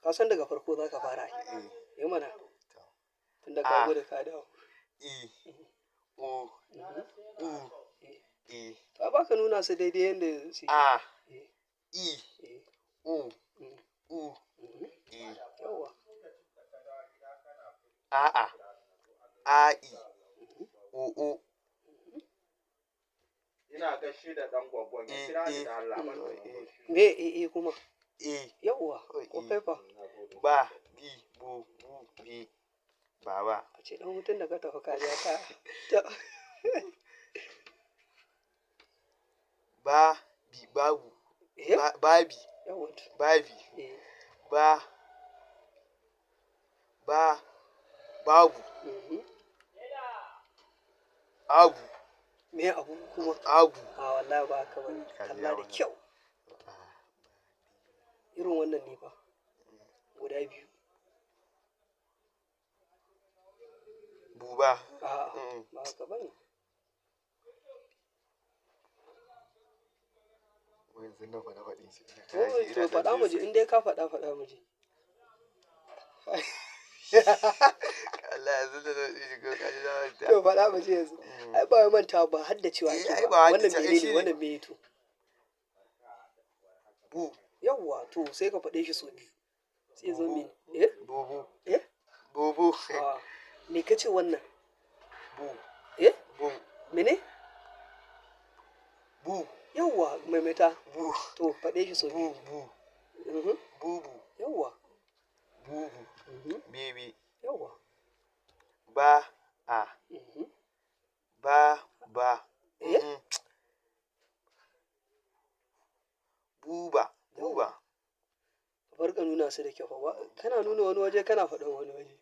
Ka san daga farko za ka fara ai. Eh. Yi mana. Tunda ka A. gudu ka dawo. I O U E To ba ka nuna su daidai yadda suke. A Eh, I eh, U mm, U mhm. E Yawwa. A A A I O O Ina gaishe da ɗan gwaggon ya E kira ni E da Allah ban E Me e e kuma? E Yawwa. Ko E kai fa? Ba B Bu Bu B Baba. A ce ɗan hutun da ka tafi ka ja ka. Ta- Ba bi babu Eh? ba babi Yawwa. babi Eh. ba ba babu Mhm. abu Me abu kuma? abu A wallahi ba haka bane. Ka Kalla biya da wannan. kyau. Irin wannan ne fa. Guda biyu. Buba. A'a, Mm. ba haka bane. Yanzu nan fa na faɗi shi. To, to faɗa mu ji in dai ka faɗa faɗa mu ji. Allah yanzu da na faɗi shi ko ka ji na manta. To faɗa mu ji yanzu. Ai ba wai manta ba haddacewa Eh, ake ai ba. ba Wannan haddace- ai menene shine. wannan me to. Bu Yawwa to sai ka faɗe shi sau biyu. Sai zo mene? Eh? bubu Eh? bubu Ah, me kace wannan? bu Eh? bu Mene? bu Yawwa maimaita. bu To faɗe shi sau bu biyu. bu Mhm. bubu Yawwa. bubu Mhm. bebe Yawwa. ba a Mhm. ba ba Eh? Mm. Buba buba Ka farka nuna su da kyau fa. Kana nuna wani waje kana faɗan wani waje.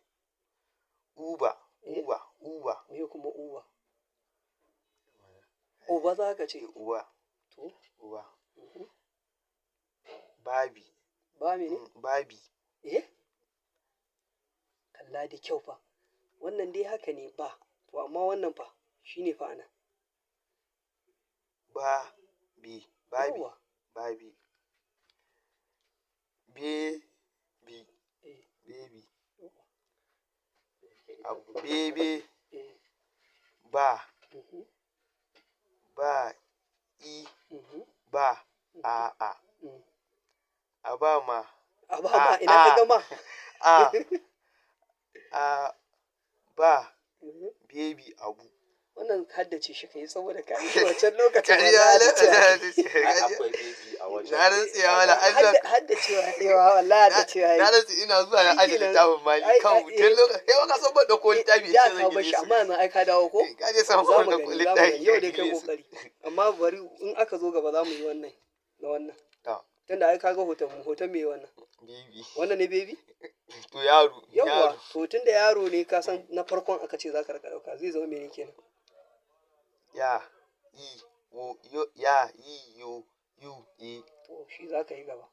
uba Eh? uba uba Me kuma uba? Uba za ka ce. uba To. uba Mhm. babi Ba mene? Mm, babi Eh? Kalla da kyau fa. Wannan dai haka ne ba. To amma wannan fa shine fa ana. ba bi babi Yawwa. babi be bi Eh. baby abu bebe Eh. ba Mhm. ba i Mhm. ba a a Mm. a ba ma A ba ma A, ina ka a. gama? a a ba Mhm. baby abu Wannan haddace shi kai saboda ka yi shi wancan lokacin Kariya wallahi haddacewa na Ai akwai baby a wajen. rantse wala Allah haddacewa yawa wallahi haddacewa na rantse ina zuwa na aje Shikenan. littafin mali Ai, kan ai, tun eh. lokacin kai ka san ban dauko littafi da ce ka zan bar shi yi amma yanzu ai ka dawo ko? ka je san Za ban mu dauko gani za mu littafi gani yau dai kai ka kokari. Amma bari in aka zo gaba za mu yi wannan na wannan. To. Tunda ai kaga hoton mu hoton me wannan? Baby Wannan ne baby? to yaro Yawwa, yaro to tunda yaro ne ka san na farkon aka ce za ka rika ɗauka zai zama mene kenan. ya yi wo yo ya yi yo yu e To shi za ka yi gaba.